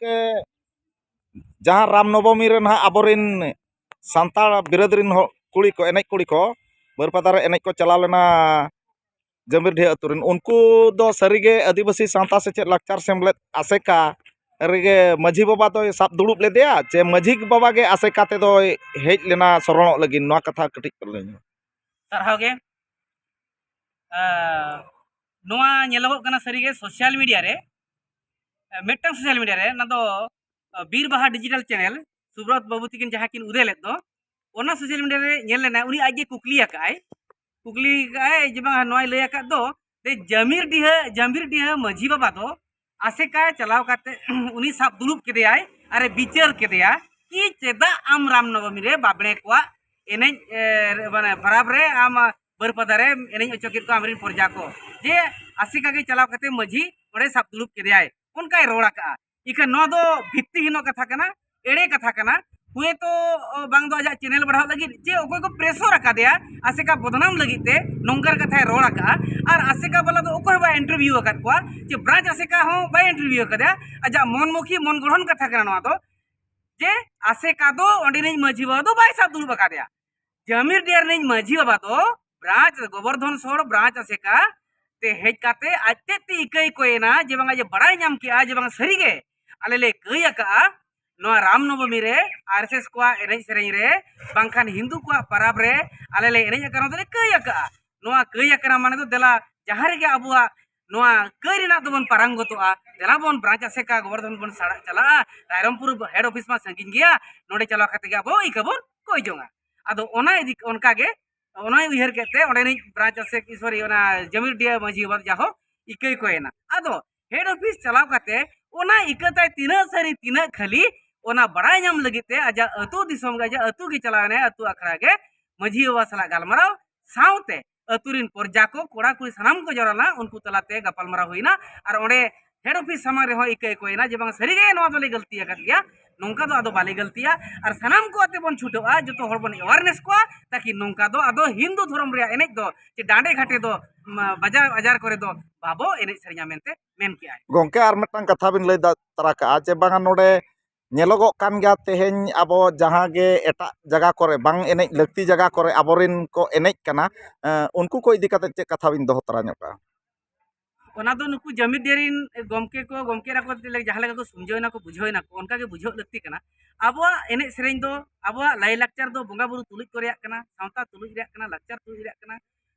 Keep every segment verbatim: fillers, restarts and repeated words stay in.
ᱜᱚᱢᱠᱮ, ᱡᱟᱦᱟᱸ ᱨᱟᱢ ᱱᱚᱵᱚᱢᱤ ᱨᱮ ᱱᱟᱦᱟᱜ ᱟᱵᱚᱨᱮᱱ ᱥᱟᱱᱛᱟᱲ ᱵᱤᱨᱟᱹᱫ ᱨᱮᱱ ᱦᱚ-, ᱠᱩᱲᱤ ᱠᱚ, ᱮᱱᱮᱡ ᱠᱩᱲᱤ ᱠᱚ ᱵᱟᱹᱨᱯᱟᱫᱟ ᱨᱮ ᱮᱱᱮᱡ ᱠᱚ ᱪᱟᱞᱟᱣ ᱞᱮᱱᱟ ᱡᱟᱹᱢᱤᱨᱰᱤᱦᱟᱹ ᱟᱹᱛᱩ ᱨᱮᱱ, ᱩᱱᱠᱩ ᱫᱚ ᱥᱟᱹᱨᱤᱜᱮ ᱟᱹᱫᱤᱵᱟᱹᱥᱤ ᱥᱟᱶᱛᱟ ᱥᱮᱪᱮᱫ ᱞᱟᱠᱪᱟᱨ ᱥᱮᱢᱞᱮᱫ ᱟᱥᱮᱠᱟ ᱨᱮᱜᱮ ᱢᱟᱹᱡᱷᱤ ᱵᱟᱵᱟ ᱫᱚᱭ ᱥᱟᱵ ᱫᱩᱲᱩᱵ ᱞᱮᱫᱮᱭᱟ, ᱪᱮ ᱢᱟᱹᱡᱷᱤ ᱵᱟᱵᱟ ᱜᱮ ᱟᱥᱮᱠᱟ ᱛᱮᱫᱚᱭ ᱦᱮᱡ ᱞᱮᱱᱟ ᱥᱚᱨᱚᱱᱚᱜ ᱞᱟᱹᱜᱤᱫ? ᱱᱚᱣᱟ ᱠᱟᱛᱷᱟ ᱠᱟᱹᱴᱤᱡ ᱞᱟᱹᱭ ᱧᱚᱜ᱾ ᱥᱟᱨᱦᱟᱣ ᱜᱮ᱾ ᱟᱸ, ᱱᱚᱣᱟ ᱧᱮᱞᱚᱜᱚᱜ ᱠᱟᱱᱟ ᱥᱟᱹᱨᱤᱜᱮ ᱥᱳᱥᱟᱞ ᱢᱤᱰᱤᱭᱟ ᱨᱮ, ᱟᱸ, ᱢᱤᱫᱴᱟᱝ ᱥᱳᱥᱟᱞ ᱢᱤᱰᱤᱭᱟ ᱨᱮ, ᱚᱱᱟ ᱫᱚ, ᱟᱸ, ᱵᱤᱨ ᱵᱟᱦᱟ ᱰᱤᱡᱤᱴᱟᱞ ᱪᱮᱱᱮᱞ, ᱥᱩᱵᱨᱚᱛ ᱵᱟᱹᱵᱩ ᱛᱤᱠᱤᱱ ᱡᱟᱦᱟᱸ ᱠᱤᱱ ᱩᱫᱮᱞᱮᱫ ᱫᱚ, ᱚᱱᱟ ᱥᱳᱥᱟᱞ ᱢᱤᱰᱤᱭᱟ ᱨᱮ ᱧᱮᱞ ᱞᱮᱱᱟ, ᱩᱱᱤ ᱟᱡ ᱜᱮ ᱠᱩᱠᱞᱤ ᱟᱠᱟᱫᱼᱟᱭ, ᱠᱩᱠᱞᱤ ᱟᱠᱟᱫᱼᱟᱭ ᱡᱮ ᱵᱟᱝ ᱱᱚᱣᱟᱭ ᱞᱟᱹᱭ ᱟᱠᱟᱫ ᱫᱚ, ᱡᱮ ᱡᱟᱢᱤᱨ ᱰᱤᱦᱟᱹ, ᱡᱟᱢᱤᱨ ᱰᱤᱦᱟᱹ ᱢᱟᱹᱡᱷᱤ ᱵᱟᱵᱟ ᱫᱚ ᱟᱥᱮᱠᱟ ᱪᱟᱞᱟᱣ ᱠᱟᱛᱮ ᱩᱱᱤ ᱥᱟᱵ ᱫᱩᱲᱩᱵ ᱠᱮᱫᱮᱭᱟᱭ ᱟᱨᱮ ᱵᱤᱪᱟᱹᱨ ᱠᱮᱫᱮᱭᱟ ᱠᱤ ᱪᱮᱫᱟᱜ ᱟᱢ ᱨᱟᱢᱱᱚᱵᱚᱢᱤ ᱨᱮ ᱵᱟᱵᱽᱲᱮ ᱠᱚᱣᱟᱜ ᱮᱱᱮᱡ, ᱮ, ᱢᱟᱱᱮ ᱯᱟᱨᱟᱵᱽ ᱨᱮ ᱟᱢ ᱵᱟᱹᱨᱯᱟᱫᱟ ᱨᱮ ᱮᱱᱮᱡ ᱦᱚᱪᱚ ᱠᱮᱫ ᱠᱚᱣᱟ ᱟᱢᱨᱮᱱ ᱯᱨᱚᱡᱟ ᱠᱚ, ᱡᱮ ᱟᱥᱮᱠᱟ ᱜᱮ ᱪᱟᱞᱟᱣ ᱠᱟᱛᱮ ᱢᱟᱹᱡᱷᱤ ᱚᱸᱰᱮ ᱥᱟᱵ ᱫᱩᱲᱩᱵ ᱠᱮᱫᱮᱭᱟᱭ, ᱚᱱᱠᱟᱭ ᱨᱚᱲ ᱟᱠᱟᱜᱼᱟ᱾ ᱤᱠᱷᱟᱹᱱ ᱱᱚᱣᱟ ᱫᱚ ᱵᱷᱤᱛᱛᱤᱦᱤᱱᱚᱜ ᱠᱟᱛᱷᱟ ᱠᱟᱱᱟ, ᱮᱲᱮ ᱠᱟᱛᱷᱟ ᱠᱟᱱᱟ᱾ ᱦᱩᱭᱛᱚ, ᱚ, ᱵᱟᱝ ᱫᱚ ᱟᱡᱟᱜ ᱪᱮᱱᱮᱞ ᱵᱟᱲᱦᱟᱣ ᱞᱟᱹᱜᱤᱫ ᱪᱮ ᱚᱠᱚᱭ ᱠᱚ ᱯᱨᱮᱥᱚᱨ ᱟᱠᱟᱫᱮᱭᱟ ᱟᱥᱮᱠᱟ ᱵᱚᱫᱱᱟᱢ ᱞᱟᱹᱜᱤᱫ ᱛᱮ ᱱᱚᱝᱠᱟᱱ ᱠᱟᱛᱷᱟᱭ ᱨᱚᱲ ᱟᱠᱟᱜᱼᱟ᱾ ᱟᱨ ᱟᱥᱮᱠᱟ ᱵᱟᱞᱟ ᱫᱚ ᱚᱠᱚᱭ ᱦᱚᱸ ᱵᱟᱭ ᱤᱱᱴᱟᱨᱵᱷᱤᱭᱩ ᱟᱠᱟᱫ ᱠᱚᱣᱟ, ᱪᱮ ᱵᱨᱟᱧᱪ ᱟᱥᱮᱠᱟ ᱦᱚᱸ ᱵᱟᱭ ᱤᱱᱴᱟᱨᱵᱷᱤᱭᱩ ᱟᱠᱟᱫᱮᱭᱟ᱾ ᱟᱡᱟᱜ ᱢᱚᱱᱢᱩᱠᱷᱤ ᱢᱚᱱ ᱜᱚᱲᱦᱚᱱ ᱠᱟᱛᱷᱟ ᱠᱟᱱᱟ ᱱᱚᱣᱟ ᱫᱚ, ᱡᱮ ᱟᱥᱮᱠᱟ ᱫᱚ ᱚᱸᱰᱮᱱᱤᱡ ᱢᱟᱹᱡᱷᱤ ᱵᱟᱵᱟ ᱫᱚ ᱵᱟᱭ ᱥᱟᱵ ᱫᱩᱲᱩᱵ ᱟᱠᱟᱫᱮᱭᱟ᱾ ᱡᱟᱢᱤᱨ ᱰᱤᱦᱟᱹ ᱨᱤᱱᱤᱡ ᱢᱟᱹᱡᱷᱤ ᱵᱟᱵᱟ ᱫᱚ ᱵᱨᱟᱧᱪ ᱜᱳᱵᱚᱨᱫᱷᱚᱱ ᱥᱚᱲ ᱵᱨᱟᱧᱪ ᱟᱥᱮᱠᱟ ᱛᱮ ᱦᱮᱡ ᱠᱟᱛᱮ ᱟᱡ ᱛᱮᱫ ᱛᱮ ᱤᱠᱟᱹᱭ ᱠᱚᱭᱮᱱᱟ ᱡᱮ ᱵᱟᱝᱟ ᱡᱮ ᱵᱟᱲᱟᱭ ᱧᱟᱢ ᱠᱮᱜᱼᱟ ᱡᱮ ᱵᱟᱝ ᱥᱟᱹᱨᱤᱜᱮ ᱟᱞᱮ ᱞᱮ ᱠᱟᱹᱭ ᱟᱠᱟᱜᱼᱟ ᱱᱚᱣᱟ ᱨᱟᱢ ᱱᱚᱵᱚᱢᱤ ᱨᱮ ᱟᱨ ᱮᱥ ᱮᱥ ᱠᱚᱣᱟᱜ ᱮᱱᱮᱡ ᱥᱮᱨᱮᱧ ᱨᱮ ᱵᱟᱝᱠᱷᱟᱱ ᱦᱤᱱᱫᱩ ᱠᱚᱣᱟᱜ ᱯᱟᱨᱟᱵᱽ ᱨᱮ ᱟᱞᱮ ᱞᱮ ᱮᱱᱮᱡ ᱟᱠᱟᱱᱟ, ᱚᱱᱟ ᱫᱚᱞᱮ ᱠᱟᱹᱭ ᱟᱠᱟᱜᱼᱟ᱾ ᱱᱚᱣᱟ ᱠᱟᱹᱭ ᱟᱠᱟᱱᱟ ᱢᱟᱱᱮ ᱫᱚ ᱫᱮᱞᱟ ᱡᱟᱦᱟᱸ ᱨᱮᱜᱮ ᱟᱵᱚᱣᱟᱜ ᱱᱚᱣᱟ ᱠᱟᱹᱭ ᱨᱮᱱᱟᱜ ᱫᱚᱵᱚᱱ ᱯᱟᱨᱟᱝ ᱜᱚᱛᱚᱜᱼᱟ, ᱫᱮᱞᱟ ᱵᱚᱱ ᱵᱨᱟᱧᱪ ᱟᱥᱮᱠᱟ ᱜᱳᱵᱚᱨᱫᱷᱚᱱ ᱵᱚᱱ ᱥᱟᱲᱟ-, ᱪᱟᱞᱟᱜᱼᱟ, ᱨᱟᱭᱨᱚᱝᱯᱩᱨ ᱦᱮᱰ ᱚᱯᱷᱤᱥ ᱢᱟ ᱥᱟᱺᱜᱤᱧ ᱜᱮᱭᱟ, ᱱᱚᱰᱮ ᱪᱟᱞᱟᱣ ᱠᱟᱛᱮ ᱜᱮ ᱟᱵᱚ ᱤᱠᱟᱹ ᱵᱚᱱ ᱠᱚᱭ ᱡᱚᱝᱟ᱾ ᱟᱫᱚ ᱚᱱᱟ ᱤᱫᱤ, ᱚᱱᱠᱟ ᱜᱮ ᱚᱱᱟᱭ ᱩᱭᱦᱟᱹᱨ ᱠᱮᱫ ᱛᱮ ᱚᱸᱰᱮᱱᱤᱡ ᱵᱨᱟᱧᱪ ᱟᱥᱮᱠ, ᱥᱚᱨᱤ, ᱚᱱᱟ ᱡᱟᱢᱤᱨ ᱰᱤᱦᱟᱹ ᱢᱟᱹᱡᱷᱤ ᱵᱟᱵᱟ ᱡᱟᱦᱳᱠ ᱤᱠᱟᱹᱭ ᱠᱚᱭᱮᱱᱟ᱾ ᱟᱫᱚ ᱦᱮᱰ ᱚᱯᱷᱤᱥ ᱪᱟᱞᱟᱣ ᱠᱟᱛᱮ ᱚᱱᱟ ᱤᱠᱟᱹ ᱛᱟᱭ ᱛᱤᱱᱟᱹᱜ ᱥᱟᱹᱨᱤ ᱛᱤᱱᱟᱹᱜ ᱠᱷᱟᱹᱞᱤ, ᱚᱱᱟ ᱵᱟᱲᱟᱭ ᱧᱟᱢ ᱞᱟᱹᱜᱤᱫ ᱛᱮ ᱟᱡᱟᱜ ᱟᱹᱛᱩ ᱫᱤᱥᱚᱢ ᱜᱮ, ᱟᱡᱟᱜ ᱟᱹᱛᱩ ᱜᱮ ᱪᱟᱞᱟᱣ ᱮᱱᱟᱭ, ᱟᱹᱛᱩ ᱟᱠᱷᱲᱟ ᱜᱮ ᱢᱟᱹᱡᱷᱤ ᱵᱟᱵᱟ ᱥᱟᱞᱟᱜ ᱜᱟᱞᱢᱟᱨᱟᱣ ᱥᱟᱶᱛᱮ ᱟᱹᱛᱩ ᱨᱤᱱ ᱯᱨᱚᱡᱟ ᱠᱚ, ᱠᱚᱲᱟ ᱠᱩᱲᱤ ᱥᱟᱱᱟᱢ ᱠᱚ ᱡᱟᱣᱨᱟ ᱞᱮᱱᱟ, ᱩᱱᱠᱩ ᱛᱟᱞᱟᱛᱮ ᱜᱟᱯᱟᱞᱢᱟᱨᱟᱣ ᱦᱩᱭᱱᱟ᱾ ᱟᱨ ᱚᱸᱰᱮ ᱦᱮᱰ ᱚᱯᱷᱤᱥ ᱥᱟᱢᱟᱝ ᱨᱮᱦᱚᱸ ᱤᱠᱟᱹ ᱤᱠᱟᱹᱭᱮᱱᱟ ᱡᱮ ᱵᱟᱝ ᱥᱟᱹᱨᱤᱜᱮ ᱱᱚᱣᱟ ᱫᱚᱞᱮ ᱜᱟᱹᱞᱛᱤ ᱟᱠᱟᱫ ᱜᱮᱭᱟ, ᱱᱚᱝᱠᱟ ᱫᱚ ᱟᱫᱚ ᱵᱟᱞᱮ ᱜᱟᱹᱞᱛᱤᱭᱟ᱾ ᱟᱨ ᱥᱟᱱᱟᱢ ᱠᱚ ᱟᱛᱮ ᱵᱚᱱ ᱪᱷᱩᱴᱟᱹᱜᱼᱟ, ᱡᱚᱛᱚ ᱦᱚᱲ ᱵᱚᱱ ᱮᱣᱟᱨᱱᱮᱥ ᱠᱚᱣᱟ, ᱛᱟᱠᱤ ᱱᱚᱝᱠᱟ ᱫᱚ ᱟᱫᱚ ᱦᱤᱱᱫᱩ ᱫᱷᱚᱨᱚᱢ ᱨᱮᱭᱟᱜ ᱮᱱᱮᱡ ᱫᱚ ᱪᱮ ᱰᱟᱸᱰᱮ ᱜᱷᱟᱴᱮ ᱫᱚ ᱢᱟ, ᱵᱟᱡᱟᱨ ᱟᱡᱟᱨ ᱠᱚᱨᱮ ᱫᱚ ᱵᱟᱵᱚ ᱮᱱᱮᱡ ᱥᱮᱨᱮᱧᱟ ᱢᱮᱱᱛᱮ ᱢᱮᱱ ᱠᱮᱜᱼᱟᱭ᱾ ᱜᱚᱢᱠᱮ, ᱟᱨ ᱢᱤᱫᱴᱟᱝ ᱠᱟᱛᱷᱟ ᱵᱤᱱ ᱞᱟᱹᱭ ᱫᱟ-, ᱛᱟᱨᱟ ᱠᱟᱜᱼᱟ ᱡᱮ ᱵᱟᱝᱟ ᱱᱚᱰᱮ ᱧᱮᱞᱚᱜᱚᱜ ᱠᱟᱱ ᱜᱮᱭᱟ ᱛᱮᱦᱮᱧ ᱟᱵᱚ ᱡᱟᱦᱟᱸ ᱜᱮ ᱮᱴᱟᱜ ᱡᱟᱭᱜᱟ ᱠᱚᱨᱮ ᱵᱟᱝ ᱮᱱᱮᱡ ᱞᱟᱹᱠᱛᱤ ᱡᱟᱭᱜᱟ ᱠᱚᱨᱮ ᱟᱵᱚᱨᱮᱱ ᱠᱚ ᱮᱱᱮᱡ ᱠᱟᱱᱟ, ᱮᱸ, ᱩᱱᱠᱩ ᱠᱚ ᱤᱫᱤ ᱠᱟᱛᱮ ᱪᱮᱫ ᱠᱟᱛᱷᱟ ᱵᱤᱱ ᱫᱚᱦᱚ ᱛᱚᱨᱟ ᱧᱚᱜ ᱠᱟᱜᱼᱟ? ᱚᱱᱟ ᱫᱚ ᱱᱩᱠᱩ ᱡᱟᱹᱢᱤᱫ ᱨᱮᱱ ᱜᱚᱢᱠᱮ ᱠᱚ, ᱜᱚᱢᱠᱮ ᱮᱨᱟ ᱠᱚ ᱡᱟᱦᱟᱸ ᱞᱮᱠᱟ ᱠᱚ ᱥᱚᱢᱡᱷᱟᱹᱣ ᱮᱱᱟ ᱠᱚ, ᱵᱩᱡᱷᱟᱹᱣ ᱮᱱᱟ ᱠᱚ, ᱚᱱᱠᱟ ᱜᱮ ᱵᱩᱡᱷᱟᱹᱣ ᱞᱟᱹᱠᱛᱤ ᱠᱟᱱᱟ᱾ ᱟᱵᱚᱣᱟᱜ ᱮᱱᱮᱡ ᱥᱮᱨᱮᱧ ᱫᱚ ᱟᱵᱚᱣᱟᱜ ᱞᱟᱭᱼᱞᱟᱠᱪᱟᱨ ᱫᱚ ᱵᱚᱸᱜᱟ ᱵᱩᱨᱩ ᱛᱩᱞᱩᱡ ᱠᱚ ᱨᱮᱭᱟᱜ ᱠᱟᱱᱟ, ᱥᱟᱶᱛᱟ ᱛᱩᱞᱩᱡ ᱨᱮᱭᱟᱜ ᱠᱟᱱᱟ, ᱞᱟᱠᱪᱟᱨ ᱛᱩᱞᱩᱡ ᱨᱮᱭᱟᱜ ᱠᱟᱱᱟ,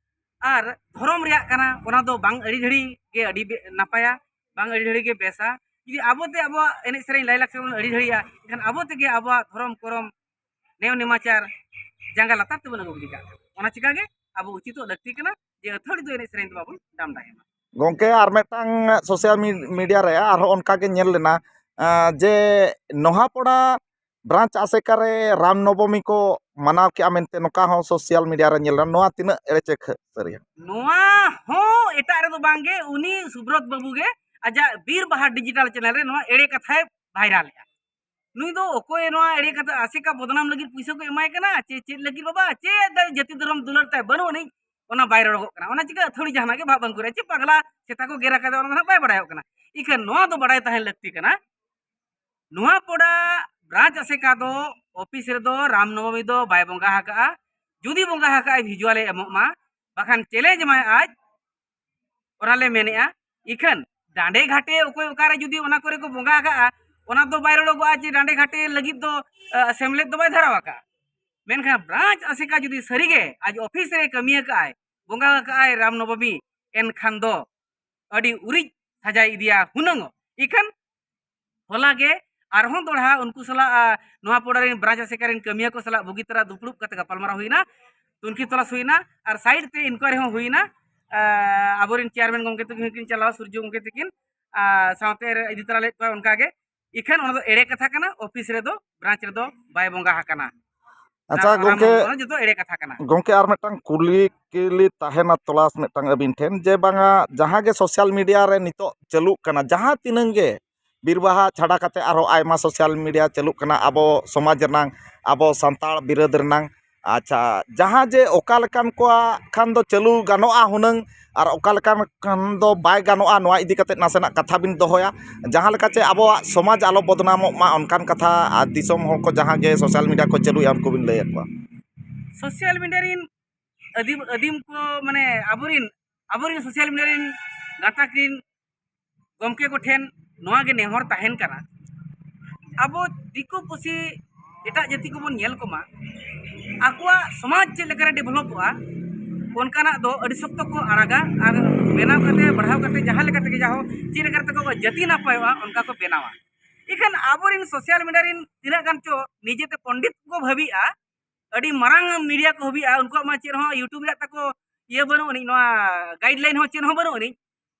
ᱟᱨ ᱫᱷᱚᱨᱚᱢ ᱨᱮᱭᱟᱜ ᱠᱟᱱᱟ᱾ ᱚᱱᱟ ᱫᱚ ᱵᱟᱝ ᱟᱹᱰᱤ ᱜᱷᱟᱹᱲᱤ ᱜᱮ ᱟᱹᱰᱤ ᱵᱮ-, ᱱᱟᱯᱟᱭᱟ, ᱵᱟᱝ ᱟᱹᱰᱤ ᱜᱷᱟᱹᱲᱤ ᱜᱮ ᱵᱮᱥᱟ᱾ ᱡᱩᱫᱤ ᱟᱵᱚᱛᱮ ᱟᱵᱚᱣᱟᱜ ᱮᱱᱮᱡ ᱥᱮᱨᱮᱧ ᱞᱟᱭᱼᱞᱟᱠᱪᱟᱨ ᱵᱚᱱ ᱟᱹᱰᱤ ᱜᱷᱟᱹᱲᱤᱭᱟ, ᱮᱱᱠᱷᱟᱱ ᱟᱵᱚ ᱛᱮᱜᱮ ᱟᱵᱚᱣᱟᱜ ᱫᱷᱚᱨᱚᱢ ᱠᱚᱨᱚᱢ ᱱᱮᱭᱟᱢ ᱱᱮᱢᱟᱪᱟᱨ ᱡᱟᱸᱜᱟ ᱞᱟᱛᱟᱨ ᱛᱮᱵᱚᱱ ᱟᱹᱜᱩ ᱜᱤᱰᱤ ᱠᱟᱜ ᱠᱟᱱᱟ᱾ ᱚᱱᱟ ᱪᱤᱠᱟᱹ ᱜᱮ ᱟᱵᱚ ᱩᱪᱤᱛᱚᱜ ᱞᱟᱹᱠᱛᱤ ᱠᱟᱱᱟ ᱡᱮ ᱟᱹᱛᱷᱟᱹᱲᱤ ᱫᱚ ᱮᱱᱮᱡ ᱥᱮᱨᱮᱧ ᱫᱚ ᱵᱟᱵᱚᱱ ᱰᱟᱢᱰᱟᱭ ᱢᱟ᱾ ᱜᱚᱢᱠᱮ, ᱟᱨ ᱢᱤᱫᱴᱟᱝ ᱥᱳᱥᱟᱞ ᱢᱤ-, ᱢᱤᱰᱤᱭᱟ ᱨᱮ ᱟᱨᱦᱚᱸ ᱚᱱᱠᱟ ᱜᱮ ᱧᱮᱞ ᱞᱮᱱᱟ, ᱟᱸ, ᱡᱮ ᱱᱚᱦᱟᱯᱚᱲᱟ ᱵᱨᱟᱧᱪ ᱟᱥᱮᱠᱟ ᱨᱮ ᱨᱟᱢ ᱱᱚᱵᱚᱢᱤ ᱠᱚ ᱢᱟᱱᱟᱣ ᱠᱮᱜᱼᱟ ᱢᱮᱱᱛᱮ ᱱᱚᱝᱠᱟ ᱦᱚᱸ ᱥᱳᱥᱟᱞ ᱢᱤᱰᱤᱭᱟ ᱨᱮ ᱧᱮᱞ ᱞᱮᱱᱟ᱾ ᱱᱚᱣᱟ ᱛᱤᱱᱟᱹᱜ ᱮᱲᱮ ᱪᱮ ᱠᱷᱟᱹ-, ᱥᱟᱹᱨᱤᱭᱟ? ᱱᱚᱣᱟ ᱦᱚᱸ ᱮᱴᱟᱜ ᱨᱮᱫᱚ ᱵᱟᱝᱜᱮ, ᱩᱱᱤ ᱥᱩᱵᱨᱚᱛ ᱵᱟᱹᱵᱩ ᱜᱮ ᱟᱡᱟᱜ ᱵᱤᱨ ᱵᱟᱦᱟ ᱰᱤᱡᱤᱴᱟᱞ ᱪᱮᱱᱮᱞ ᱨᱮ ᱱᱚᱣᱟ ᱮᱲᱮ ᱠᱟᱛᱷᱟᱭ ᱵᱷᱟᱭᱨᱟᱞᱮᱜᱼᱟ᱾ ᱱᱩᱭ ᱫᱚ ᱚᱠᱚᱭ ᱱᱚᱣᱟ ᱮᱲᱮ ᱠᱟᱛᱷᱟ ᱟᱥᱮᱠᱟ ᱵᱚᱫᱱᱟᱢ ᱞᱟᱹᱜᱤᱫ ᱯᱩᱭᱥᱟᱹ ᱠᱚ ᱮᱢᱟᱭ ᱠᱟᱱᱟ ᱪᱮ ᱪᱮᱫ ᱞᱟᱹᱜᱤᱫ ᱵᱟᱵᱟ? ᱪᱮᱫ ᱫᱟᱭ ᱡᱟᱹᱛᱤ ᱫᱷᱚᱨᱚᱢ ᱫᱩᱞᱟᱹᱲ ᱛᱟᱭ ᱵᱟᱹᱱᱩᱜ ᱟᱹᱱᱤᱡ, ᱚᱱᱟ ᱵᱟᱭ ᱨᱚᱲᱚᱜᱚᱜ ᱠᱟᱱᱟ᱾ ᱚᱱᱟ ᱪᱤᱠᱟᱹ ᱟᱹᱛᱷᱟᱹᱲᱤ ᱡᱟᱦᱟᱱᱟᱜ ᱜᱮ ᱵᱷᱟᱵ ᱵᱟᱝ ᱠᱚᱨᱮ ᱪᱮ ᱯᱟᱜᱽᱞᱟ ᱥᱮᱛᱟ ᱠᱚ ᱜᱮᱨ ᱟᱠᱟᱫᱮ ᱚᱱᱟ ᱫᱚ ᱱᱟᱦᱟᱜ ᱵᱟᱭ ᱵᱟᱲᱟᱭᱚᱜ ᱠᱟᱱᱟ᱾ ᱤᱠᱷᱟᱹᱱ ᱱᱚᱣᱟ ᱫᱚ ᱵᱟᱲᱟᱭ ᱛᱟᱦᱮᱱ ᱞᱟᱹᱠᱛᱤ ᱠᱟᱱᱟ, ᱱᱚᱣᱟ ᱯᱚᱲᱟ ᱵᱨᱟᱧᱪ ᱟᱥᱮᱠᱟ ᱫᱚ ᱚᱯᱷᱤᱥ ᱨᱮᱫᱚ ᱨᱟᱢ ᱱᱚᱵᱚᱢᱤ ᱫᱚ ᱵᱟᱭ ᱵᱚᱸᱜᱟ ᱟᱠᱟᱜᱼᱟ᱾ ᱡᱩᱫᱤ ᱵᱚᱸᱜᱟ ᱟᱠᱟᱜᱼᱟᱭ ᱵᱷᱤᱡᱩᱣᱟᱞᱮ ᱮᱢᱚᱜ ᱢᱟ, ᱵᱟᱠᱷᱟᱱ ᱪᱮᱞᱮᱧᱡᱽ ᱢᱟᱭ ᱟᱡ᱾ ᱚᱱᱟ ᱞᱮ ᱢᱮᱱᱮᱜᱼᱟ᱾ ᱤᱠᱷᱟᱹᱱ ᱰᱟᱸᱰᱮ ᱜᱷᱟᱴᱮ ᱚᱠᱚᱭ ᱚᱠᱟᱨᱮ ᱡᱩᱫᱤ ᱚᱱᱟ ᱠᱚᱨᱮ ᱠᱚ ᱵᱚᱸᱜᱟ ᱟᱠᱟᱜᱼᱟ, ᱚᱱᱟ ᱫᱚ ᱵᱟᱭ ᱨᱚᱲᱚᱜᱚᱜᱼᱟ ᱡᱮ ᱰᱟᱸᱰᱮ ᱜᱷᱟᱴᱮ ᱞᱟᱹᱜᱤᱫ ᱫᱚ, ᱟ, ᱥᱮᱢᱞᱮᱫ ᱫᱚ ᱵᱟᱭ ᱫᱷᱟᱨᱟᱣ ᱟᱠᱟᱜᱼᱟ᱾ ᱢᱮᱱᱠᱷᱟᱱ ᱵᱨᱟᱧᱪ ᱟᱥᱮᱠᱟ ᱡᱩᱫᱤ ᱥᱟᱹᱨᱤᱜᱮ ᱟᱡ ᱚᱯᱷᱤᱥ ᱨᱮ ᱠᱟᱹᱢᱤ ᱟᱠᱟᱜᱼᱟᱭ, ᱵᱚᱸᱜᱟ ᱟᱠᱟᱜᱼᱟᱭ ᱨᱟᱢ ᱱᱚᱵᱚᱢᱤ, ᱮᱱᱠᱷᱟᱱ ᱫᱚ ᱟᱹᱰᱤ ᱩᱨᱤᱡ ᱥᱟᱡᱟᱭ ᱤᱫᱤᱭᱟ ᱦᱩᱱᱟᱹᱝ᱾ ᱤᱠᱷᱟᱹᱱ ᱦᱚᱞᱟ ᱜᱮ ᱟᱨᱦᱚᱸ ᱫᱚᱲᱦᱟ ᱩᱱᱠᱩ ᱥᱟᱞᱟᱜ, ᱟ, ᱱᱚᱣᱟ ᱯᱚᱲᱟ ᱨᱮᱱ ᱵᱨᱟᱧᱪ ᱟᱥᱮᱠᱟ ᱨᱮᱱ ᱠᱟᱹᱢᱤᱭᱟᱹ ᱠᱚ ᱥᱟᱞᱟᱜ ᱵᱩᱜᱤ ᱛᱟᱨᱟ ᱫᱩᱯᱲᱩᱵ ᱠᱟᱛᱮ ᱜᱟᱯᱟᱞᱢᱟᱨᱟᱣ ᱦᱩᱭᱱᱟ, ᱛᱩᱱᱠᱷᱤ ᱛᱚᱞᱟᱥ ᱦᱩᱭᱱᱟ᱾ ᱟᱨ ᱥᱟᱭᱤᱰ ᱛᱮ ᱤᱱᱠᱩᱣᱟᱨᱤ ᱦᱚᱸ ᱦᱩᱭᱱᱟ᱾ ᱟ, ᱟᱵᱚᱨᱮᱱ ᱪᱮᱭᱟᱨᱢᱮᱱ ᱜᱚᱢᱠᱮ ᱛᱟᱹᱠᱤᱱ ᱦᱚᱸᱠᱤᱱ ᱪᱟᱞᱟᱣᱟ, ᱥᱩᱨᱡᱚ ᱜᱚᱢᱠᱮ ᱛᱟᱹᱠᱤᱱ, ᱟ, ᱥᱟᱶᱛᱮ ᱤᱫᱤ ᱛᱚᱨᱟ ᱞᱮᱫ ᱠᱚᱣᱟ᱾ ᱚᱱᱠᱟᱜᱮ ᱤᱠᱷᱟᱹᱱ ᱚᱱᱟ ᱫᱚ ᱮᱲᱮ ᱠᱟᱛᱷᱟ ᱠᱟᱱᱟ, ᱚᱯᱷᱤᱥ ᱨᱮᱫᱚ, ᱵᱨᱟᱧᱪ ᱨᱮᱫᱚ ᱵᱟᱭ ᱵᱚᱸᱜᱟ ᱟᱠᱟᱱᱟ᱾ ᱟᱪᱪᱷᱟ, ᱚᱱᱟ ᱜᱚᱢᱠᱮ᱾ ᱚᱱᱟ ᱡᱚᱛᱚ ᱮᱲᱮ ᱠᱟᱛᱷᱟ ᱠᱟᱱᱟ᱾ ᱜᱚᱢᱠᱮ, ᱟᱨ ᱢᱤᱫᱴᱟᱝ ᱠᱩᱞᱤ ᱠᱩᱞᱤ ᱛᱟᱦᱮᱱᱟ, ᱛᱚᱞᱟᱥ ᱢᱤᱫᱴᱟᱝ ᱟᱹᱵᱤᱱ ᱴᱷᱮᱱ, ᱡᱮ ᱵᱟᱝᱟ, ᱡᱟᱦᱟᱸ ᱜᱮ ᱥᱳᱥᱟᱞ ᱢᱤᱰᱤᱭᱟ ᱨᱮ ᱱᱤᱛᱚᱜ ᱪᱟᱹᱞᱩᱜ ᱠᱟᱱᱟ, ᱡᱟᱦᱟᱸ ᱛᱤᱱᱟᱹᱝ ᱜᱮ ᱵᱤᱨᱵᱟᱦᱟ ᱪᱷᱟᱰᱟ ᱠᱟᱛᱮ ᱟᱨᱦᱚᱸ ᱟᱭᱢᱟ ᱥᱳᱥᱟᱞ ᱢᱤᱰᱤᱭᱟ ᱪᱟᱹᱞᱩᱜ ᱠᱟᱱᱟ, ᱟᱵᱚ ᱥᱚᱢᱟᱡᱽ ᱨᱮᱱᱟᱝ, ᱟᱵᱚ ᱥᱟᱱᱛᱟᱲ ᱵᱤᱨᱟᱹᱫ ᱨᱮᱱᱟᱝ᱾ ᱟᱪᱪᱷᱟ, ᱡᱟᱦᱟᱸ ᱡᱮ ᱚᱠᱟ ᱞᱮᱠᱟᱱ ᱠᱚᱣᱟᱜ ᱠᱷᱟᱱ ᱫᱚ ᱪᱟᱹᱞᱩ ᱜᱟᱱᱚᱜᱼᱟ ᱦᱩᱱᱟᱹᱝ, ᱟᱨ ᱚᱠᱟ ᱞᱮᱠᱟᱱ ᱠᱷᱟᱱ ᱫᱚ ᱵᱟᱭ ᱜᱟᱱᱚᱜᱼᱟ, ᱱᱚᱣᱟ ᱤᱫᱤ ᱠᱟᱛᱮ ᱱᱟᱥᱮᱱᱟᱜ ᱠᱟᱛᱷᱟ ᱵᱤᱱ ᱫᱚᱦᱚᱭᱟ, ᱡᱟᱦᱟᱸ ᱞᱮᱠᱟ ᱪᱮ ᱟᱵᱚᱣᱟᱜ ᱥᱚᱢᱟᱡᱽ ᱟᱞᱚ ᱵᱚᱫᱱᱟᱢᱚᱜ ᱢᱟ, ᱚᱱᱠᱟᱱ ᱠᱟᱛᱷᱟ, ᱟᱨ ᱫᱤᱥᱚᱢ ᱦᱚᱲ ᱠᱚ ᱡᱟᱦᱟᱸ ᱜᱮ ᱥᱳᱥᱟᱞ ᱢᱤᱰᱤᱭᱟ ᱠᱚ ᱪᱟᱹᱞᱩᱭᱟ, ᱩᱱᱠᱩ ᱵᱤᱱ ᱞᱟᱹᱭ ᱟᱠᱚᱣᱟ᱾ ᱥᱳᱥᱟᱞ ᱢᱤᱰᱤᱭᱟ ᱨᱤᱱ ᱟᱹᱫᱤᱢ, ᱟᱹᱫᱤᱢ ᱠᱚ, ᱢᱟᱱᱮ ᱟᱵᱚᱨᱤᱱ, ᱟᱵᱚᱨᱤᱱ ᱥᱳᱥᱟᱞ ᱢᱤᱰᱤᱭᱟ ᱨᱤᱱ ᱜᱟᱛᱟᱠ ᱨᱤᱱ ᱜᱚᱢᱠᱮ ᱠᱚᱴᱷᱮᱱ ᱱᱚᱣᱟ ᱜᱮ ᱱᱮᱦᱚᱨ ᱛᱟᱦᱮᱱ ᱠᱟᱱᱟ, ᱟᱵᱚ ᱫᱤᱠᱩ ᱯᱩᱥᱤ ᱮᱴᱟᱜ ᱡᱟᱹᱛᱤ ᱠᱚᱵᱚᱱ ᱧᱮᱞ ᱠᱚᱢᱟ, ᱟᱠᱚᱣᱟᱜ ᱥᱚᱢᱟᱡᱽ ᱪᱮᱫ ᱞᱮᱠᱟᱨᱮ ᱰᱮᱵᱷᱞᱚᱯᱚᱜᱼᱟ, ᱚᱱᱠᱟᱱᱟᱜ ᱫᱚ ᱟᱹᱰᱤ ᱥᱚᱠᱛᱚ ᱠᱚ ᱟᱲᱟᱜᱟ᱾ ᱟᱨ ᱵᱮᱱᱟᱣ ᱠᱟᱛᱮ, ᱵᱟᱲᱦᱟᱣ ᱠᱟᱛᱮ, ᱡᱟᱦᱟᱸ ᱞᱮᱠᱟ ᱛᱮᱜᱮ ᱡᱟᱦᱳ, ᱪᱮᱫ ᱞᱮᱠᱟ ᱠᱟᱛᱮ ᱠᱚ ᱡᱟᱹᱛᱤ ᱱᱟᱯᱟᱭᱚᱜᱼᱟ, ᱚᱱᱠᱟ ᱠᱚ ᱵᱮᱱᱟᱣᱟ᱾ ᱤᱠᱷᱟᱹᱱ ᱟᱵᱚᱨᱮᱱ ᱥᱳᱥᱟᱞ ᱢᱤᱰᱤᱭᱟ ᱨᱮᱱ ᱛᱤᱱᱟᱹᱜ ᱜᱟᱱ ᱪᱚ ᱱᱤᱡᱮᱛᱮ ᱯᱚᱱᱰᱤᱛ ᱠᱚ ᱵᱷᱟᱹᱵᱤᱜᱼᱟ, ᱟᱹᱰᱤ ᱢᱟᱨᱟᱝ ᱢᱤᱰᱤᱭᱟ ᱠᱚ ᱦᱟᱹᱵᱤᱜᱼᱟ, ᱩᱱᱠᱩᱣᱟᱜ ᱢᱟ ᱪᱮᱫ ᱦᱚᱸ YouTube ᱨᱮᱭᱟᱜ ᱛᱟᱠᱚ ᱤᱭᱟᱹ ᱵᱟᱹᱱᱩᱜ ᱟᱹᱱᱤᱡ, ᱱᱚᱣᱟ ᱜᱟᱭᱤᱰ ᱞᱟᱭᱤᱱ ᱦᱚᱸ ᱪᱮᱫ ᱦᱚᱸ ᱵᱟᱹᱱᱩᱜ ᱟᱹᱱᱤᱡ᱾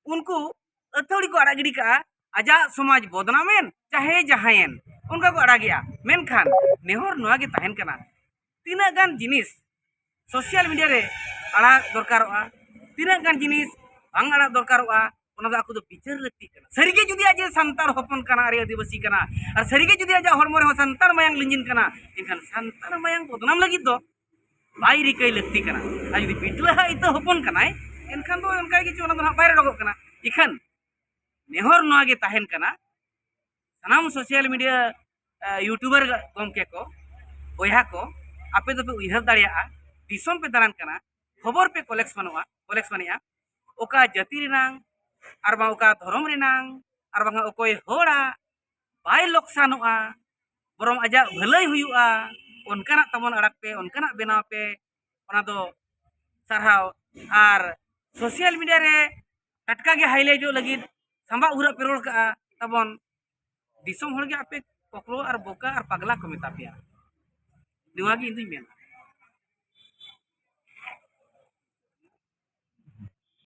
ᱩᱱᱠᱩ ᱟᱹᱛᱷᱟᱹᱣᱲᱤ ᱠᱚ ᱟᱲᱟᱜ ᱜᱤᱰᱤ ᱠᱟᱜᱼᱟ, ᱟᱡᱟᱜ ᱥᱚᱢᱟᱡᱽ ᱵᱚᱫᱱᱟᱢᱮᱱ ᱪᱟᱦᱮ ᱡᱟᱦᱟᱸᱭᱮᱱ, ᱚᱱᱠᱟ ᱠᱚ ᱟᱲᱟᱜᱮᱜᱼᱟ᱾ ᱢᱮᱱᱠᱷᱟᱱ ᱱᱮᱦᱚᱨ ᱱᱚᱣᱟ ᱜᱮ ᱛᱟᱦᱮᱱ ᱠᱟᱱᱟ, ᱛᱤᱱᱟᱹᱜ ᱜᱟᱱ ᱡᱤᱱᱤᱥ ᱥᱳᱥᱟᱞ ᱢᱤᱰᱤᱭᱟ ᱨᱮ ᱟᱲᱟᱜ ᱫᱚᱨᱠᱟᱨᱚᱜᱼᱟ, ᱛᱤᱱᱟᱹᱜ ᱜᱟᱱ ᱡᱤᱱᱤᱥ ᱵᱟᱝ ᱟᱲᱟᱜ ᱫᱚᱨᱠᱟᱨᱚᱜᱼᱟ, ᱚᱱᱟ ᱫᱚ ᱟᱠᱚ ᱫᱚ ᱵᱤᱪᱟᱹᱨ ᱞᱟᱹᱠᱛᱤᱜ ᱠᱟᱱᱟ᱾ ᱥᱟᱹᱨᱤᱜᱮ ᱡᱩᱫᱤ ᱟᱡ ᱮ ᱥᱟᱱᱛᱟᱲ ᱦᱚᱯᱚᱱ ᱠᱟᱱᱟ, ᱟᱨ ᱟᱹᱫᱤᱵᱟᱹᱥᱤ ᱠᱟᱱᱟ, ᱟᱨ ᱥᱟᱹᱨᱤᱜᱮ ᱡᱩᱫᱤ ᱟᱡᱟᱜ ᱦᱚᱲᱢᱚ ᱨᱮᱦᱚᱸ ᱥᱟᱱᱛᱟᱲ ᱢᱟᱭᱟᱝ ᱞᱤᱸᱡᱤᱱ ᱠᱟᱱᱟ, ᱮᱱᱠᱷᱟᱱ ᱥᱟᱱᱛᱟᱲ ᱢᱟᱭᱟᱝ ᱵᱚᱫᱱᱟᱢ ᱞᱟᱹᱜᱤᱫ ᱫᱚ ᱵᱟᱭ ᱨᱤᱠᱟᱹᱭ ᱞᱟᱹᱠᱛᱤ ᱠᱟᱱᱟ᱾ ᱟᱨ ᱡᱩᱫᱤ ᱵᱤᱴᱞᱟᱹᱦᱟᱜ ᱤᱛᱟᱹ ᱦᱚᱯᱚᱱ ᱠᱟᱱᱟᱭ, ᱮᱱᱠᱷᱟᱱ ᱫᱚ ᱚᱱᱠᱟ ᱜᱮ ᱪᱚ ᱚᱱᱟ ᱫᱚ ᱦᱟᱸᱜ ᱵᱟᱭ ᱨᱚᱰᱚᱜᱚᱜ ᱠᱟᱱᱟ᱾ ᱤᱠᱷᱟᱹᱱ ᱱᱮᱦᱚᱨ ᱱᱚᱣᱟ ᱜᱮ ᱛᱟᱦᱮᱱ ᱠᱟᱱᱟ, ᱥᱟᱱᱟᱢ ᱥᱳᱥᱟᱞ ᱢᱤᱰᱤᱭᱟ, ᱮ, ᱤᱭᱩᱴᱩᱵᱟᱨ ᱜᱚᱢᱠᱮ ᱠᱚ, ᱵᱚᱭᱦᱟ ᱠᱚ, ᱟᱯᱮ ᱫᱚᱯᱮ ᱩᱭᱦᱟᱹᱨ ᱫᱟᱲᱮᱭᱟᱜᱼᱟ, ᱫᱤᱥᱚᱢ ᱯᱮ ᱫᱟᱬᱟᱱ ᱠᱟᱱᱟ, ᱠᱷᱚᱵᱚᱨ ᱯᱮ ᱠᱚᱞᱮᱠᱥᱚᱱᱚᱜᱼᱟ, ᱠᱚᱞᱮᱠᱥᱚᱱᱮᱜᱼᱟ, ᱚᱠᱟ ᱡᱟᱹᱛᱤ ᱨᱮᱱᱟᱝ, ᱟᱨ ᱵᱟᱝ ᱚᱠᱟ ᱫᱷᱚᱨᱚᱢ ᱨᱮᱱᱟᱝ, ᱟᱨ ᱵᱟᱝ ᱚᱠᱚᱭ ᱦᱚᱲᱟᱜ ᱵᱟᱭ ᱞᱚᱠᱥᱟᱱᱚᱜᱼᱟ, ᱵᱚᱨᱚᱝ ᱟᱡᱟᱜ ᱵᱷᱟᱹᱞᱟᱹᱭ ᱦᱩᱭᱩᱜᱼᱟ, ᱚᱱᱠᱟᱱᱟᱜ ᱛᱟᱵᱚᱱ ᱟᱲᱟᱜ ᱯᱮ, ᱚᱱᱠᱟᱱᱟᱜ ᱵᱮᱱᱟᱣ ᱯᱮ, ᱚᱱᱟ ᱫᱚ ᱥᱟᱨᱦᱟᱣ᱾ ᱟᱨ ᱥᱳᱥᱟᱞ ᱢᱤᱰᱤᱭᱟ ᱨᱮ ᱴᱟᱴᱠᱟ ᱜᱮ ᱦᱟᱭᱞᱟᱭᱤᱴᱚᱜ ᱞᱟᱹᱜᱤᱫ ᱥᱟᱢᱵᱟᱜ ᱦᱩᱨᱟᱹᱜ ᱯᱮ ᱨᱚᱲ ᱠᱟᱜᱼᱟ ᱛᱟᱵᱚᱱ, ᱫᱤᱥᱚᱢ ᱦᱚᱲ ᱜᱮ ᱟᱯᱮ ᱠᱚᱠᱞᱚ ᱟᱨ ᱵᱚᱠᱟ ᱟᱨ ᱯᱟᱜᱽᱞᱟ ᱠᱚ ᱢᱮᱛᱟ ᱯᱮᱭᱟ᱾ ᱱᱚᱣᱟ ᱜᱮ ᱤᱧ ᱫᱩᱧ ᱢᱮᱱᱟ᱾